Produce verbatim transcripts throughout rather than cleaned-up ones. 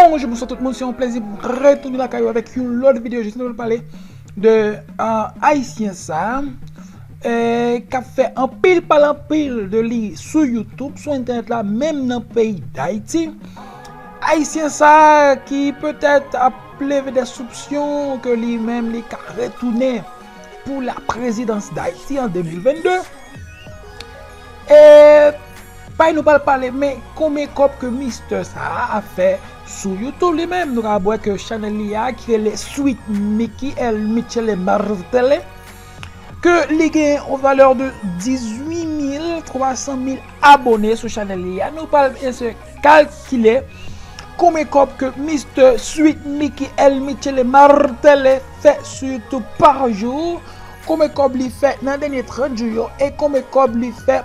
Bonjou, bonswa tout moun, se yon plezi pou m retounen lakay ou avèk yon lòt videyo. Jodi nou pral pale de, euh, Ayisyen sa, euh, k ap fè anpil pale anpil de li sou YouTube, sou entènèt la, menm nan peyi Dayiti. Ayisyen sa ki petèt ap leve de soupsyon ke li menm li ka retounen pou la prezidans Dayiti an de mil vennde. E pay nou pral pale, men konbyen kòb ke mistè sa a ap fè sou YouTube li menm. Nou ka wè ke chanèl li a ki rele Sweet Micky El Michele Martele, ke li gen yon valè de dizuit mil twa san mil abone sou chanèl li a. Nou pral eseye kalkile konbyen kòb ke mistè Sweet Micky El Michele Martele fè sou YouTube pa jou, konbyen kòb li fè nan dènye trant jou yo e konbyen kòb li fè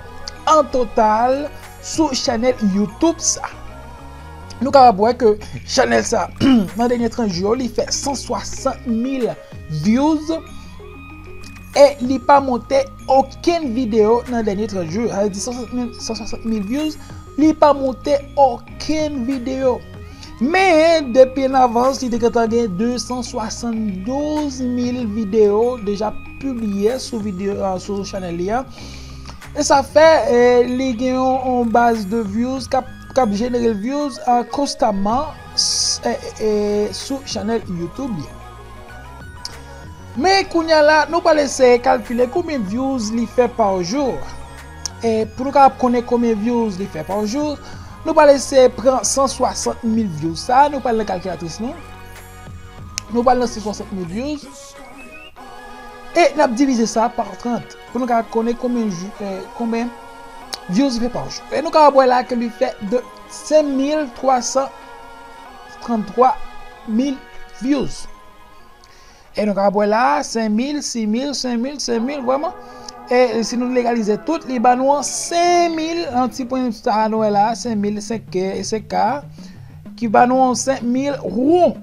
an total sou chanèl YouTube sa. Nou kapab wè ke chanèl sa, nan dènye trant jou yo, li fè san swasant mil views e li pa monte okenn videyo nan dènye trant jou. Sa vle di san swasant mil, san swasant mil views, li pa monte okenn videyo. Men, depi an avans, li te gentan gen de san swasanndouz mil videyo deja pibliye sou videyo, a, sou chanèl li a. E sa fè, e, li gen yon, yon baz de views k ap, k ap jenere l views, a, konstaman, s-, e, e, e, sou chanèl YouTube li a. Men kounye a la, nou pral eseye kalkile konbyen views li fè pa jou. E pou nou kapab konnen konbyen views li fè pa jou, nou pral eseye pran san swasant mil views sa, nou pral nan kalkilatris nou. Nou pral nan san swasant mil views. E n ap divize sa pa trant pou nou kapab konnen konbyen jou, e, konbyen views li fè pa jou. E nou kapab wè la ke li fè de senk mil twa san tranntwa mil views. E nou kapab wè la, senk mil, sis mil, senk mil, senk mil, vrèman. E si nou legalize tout, li ba nou an senk mil, an ti pwen sa a nou wè la, senk mil, senk K, e senk K, ki ba nou an senk mil won,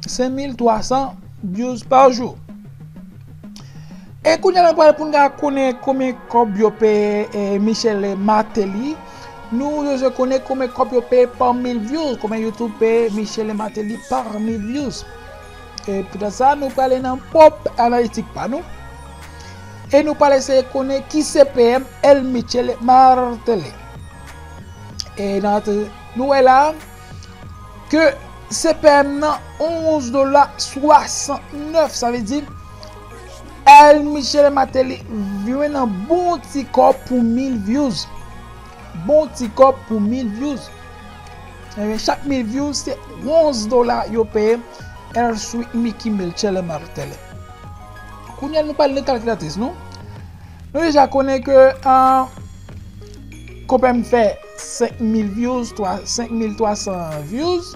senk mil twa san views pa jou. E kounye a nou pral pou n ka konnen konbyen kòb yo peye, e, Michele Martelly. Nou bezwen konnen konbyen kòb yo peye pa mil views, konbyen YouTube peye Michele Martelly pa mil views. E poutèt sa, nou prale nan pwòp analitik pa nou. E nou pral eseye konnen ki C P M El Michele Martelly. E nan, nou wè la ke C P M nan onz dola swasantnèf, sa vle di El Michele Martelly jwenn nan bon ti kòb pou mil views. Bon ti kòb pou mil views. Ebyen, chak mil views se onz dola yo peye El Sweet Micky Michele Martelly. Kounye a nou pral nan kalkilatris nou. Nou deja konnen ke, ah, konpè m fè senk mil views, twa, senk mil twa san views.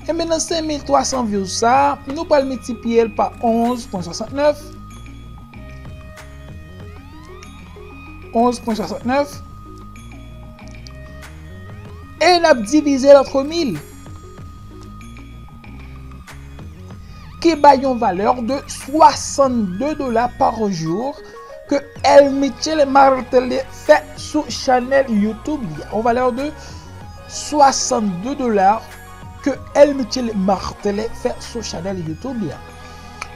Ebyen, nan senk mil twa san views sa, nou pral miltipliye l pa onz pwen swasantnèf. Onz pwen swasantnèf. E n ap divize l antre mil, ki bay yon valè de swasannde dola pa jou ke El Michele Martelly fè sou chanèl YouTube li a. Yon valè de swasannde dola ke El Michele Martelly fè sou chanèl YouTube li a.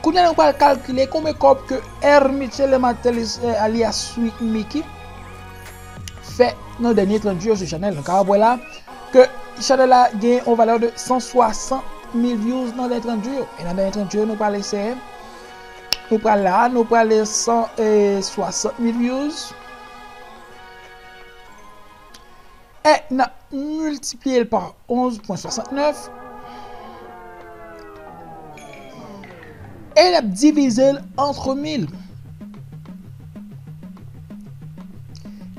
Kounye a nou pral kalkile konbyen kòb ke El Michele Martelly, eh, alias Sweet Micky, fè nan dènye trant jou yo sou chanèl. Nou kapab wè la ke chanèl la gen yon valè de san swasant mil views nan dènye trant jou yo. E nan dènye trant jou yo, nou pral eseye, nou pral la, nou pral san swasant mil views. E n ap miltipliye l pa onz pwen swasantnèf. E n ap divize l antre mil,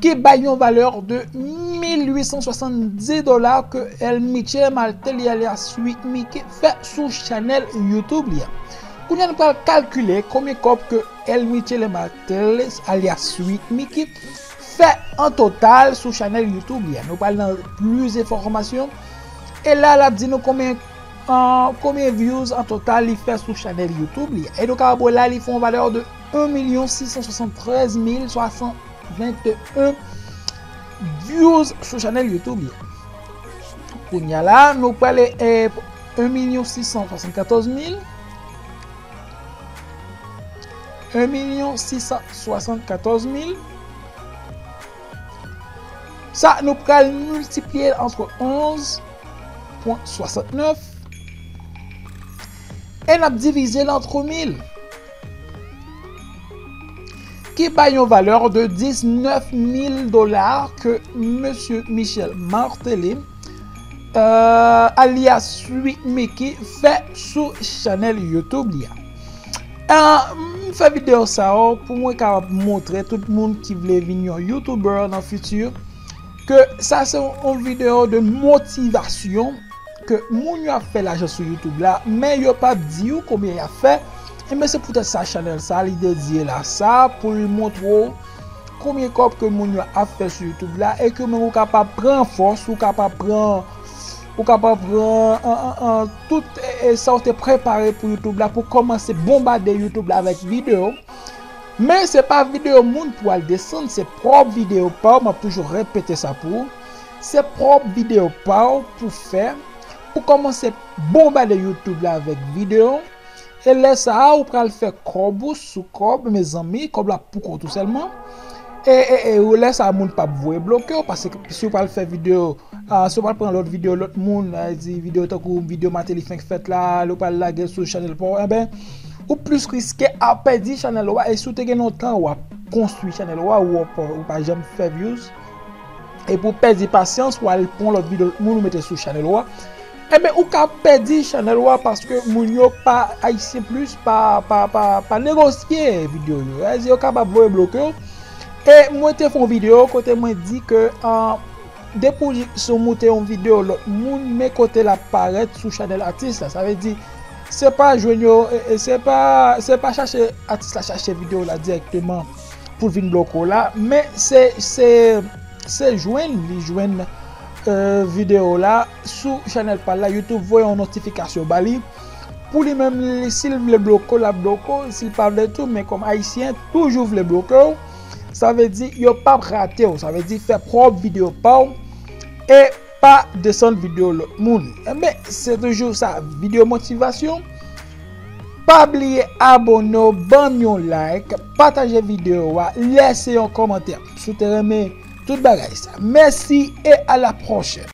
ki bay yon valè de mil uit san swasanndis dola ke El Michele Martelly alias Sweet Micky fè sou chanèl YouTube li a. Kounye a nou pral kalkile konbyen kòb ke El Michele Martelly alias Sweet Micky fè an total sou chanèl YouTube li a. Nou pral nan plis enfòmasyon. E la, l ap di nou konbyen, an, konbyen views an total li fè sou chanèl YouTube li a. E nou kapab wè la, li fè yon valè de un milyon sis san swasanntrèz mil twa san venteyen views sou chanèl YouTube li a. Kounye a la, nou prale, eh, un million six cent soixante-quatorze mille. Un million six cent soixante-quatorze mille. Sa, nou pral miltipliye l antre onze pwen swasannnèf. E n ap divize l antre mil. Ki bay yon valè de diznèf mil dola ke mesye Michel Martelly, euh, alyas Sweet Mickey, fè sou chanèl YouTube li a. Euh, m fè videyo sa yo pou mwen kapab montre tout moun ki vle vin yon YouTuber nan fiti ke sa se yon, yon videyo de motivasyon ke moun yo ap fè lajan sou YouTube la, men yo p ap di w konbyen y ap fè. Enben, se poutèt sa chanèl sa, li dedye la sa, pou l montre w konbyen kòb ke moun yo ap fè sou YouTube la, e ke menm ou kapab pran fòs, ou kapab pran, ou kapab pran, an, an, an, tout, e, e, sa w te prepare pou YouTube la, pou kòmanse bonbade YouTube la avèk videyo. Men se pa videyo moun pou al desann, se pwòp videyo pa w, m ap toujou repete sa pou ou. Se pwòp videyo pa w pou fè, pou kòmanse bonbade YouTube la avèk videyo. E lè sa a, ou pral fè kòb ou sou kòb, mezanmi, kòb la pou kont ou sèlman. E, e, e, lè sa a, moun p ap voye bloke w, paske si w pral fè videyo, ah, si w pral pran lòt videyo lòt moun, a di videyo tankou videyo Martelly fenk fèt la, lè w pral lage l sou chanèl pa w, enben, ou plis riske a pèdi chanèl ou a, e si w te gen lontan w ap konstwi chanèl ou a, ou, ou pa janm fè views, epi w pèdi pasyans, w al pran lòt videyo lòt moun, ou mete sou chanèl ou a, enben, ou ka pèdi chanèl ou a paske moun yo pa, Ayisyen Plis pa, pa, pa, pa negosye videyo yo. Sa vle di yo kapab voye bloke w. E mwen te fè yon videyo kote mwen di ke, ah, depi w di si w moute yon videyo lòt moun, men kote l ap parèt sou chanèl atis la. Sa vle di, se pa jwenn yo, e, e se pa, se pa chache atis la chache videyo la dirèkteman pou l vin bloke w la, men se, se, se jwenn li jwenn, euh, videyo la sou chanèl pa l la, YouTube voye yon notifikasyon ba li. Pou li menm, li, si l vle bloke w, l ap bloke w, si l pa vle tou, men kòm Ayisyen toujou vle bloke w, sa vle di yo p ap rate w, sa vle di fè pwòp videyo pa w, e pa desann videyo lòt moun. Enben, se toujou sa, videyo motivasyon. Pa bliye abòne w, ban m yon like, pataje videyo a, lèse yon kòmantè si w te renmen tout bagay sa. Mèsi e a la pwochèn.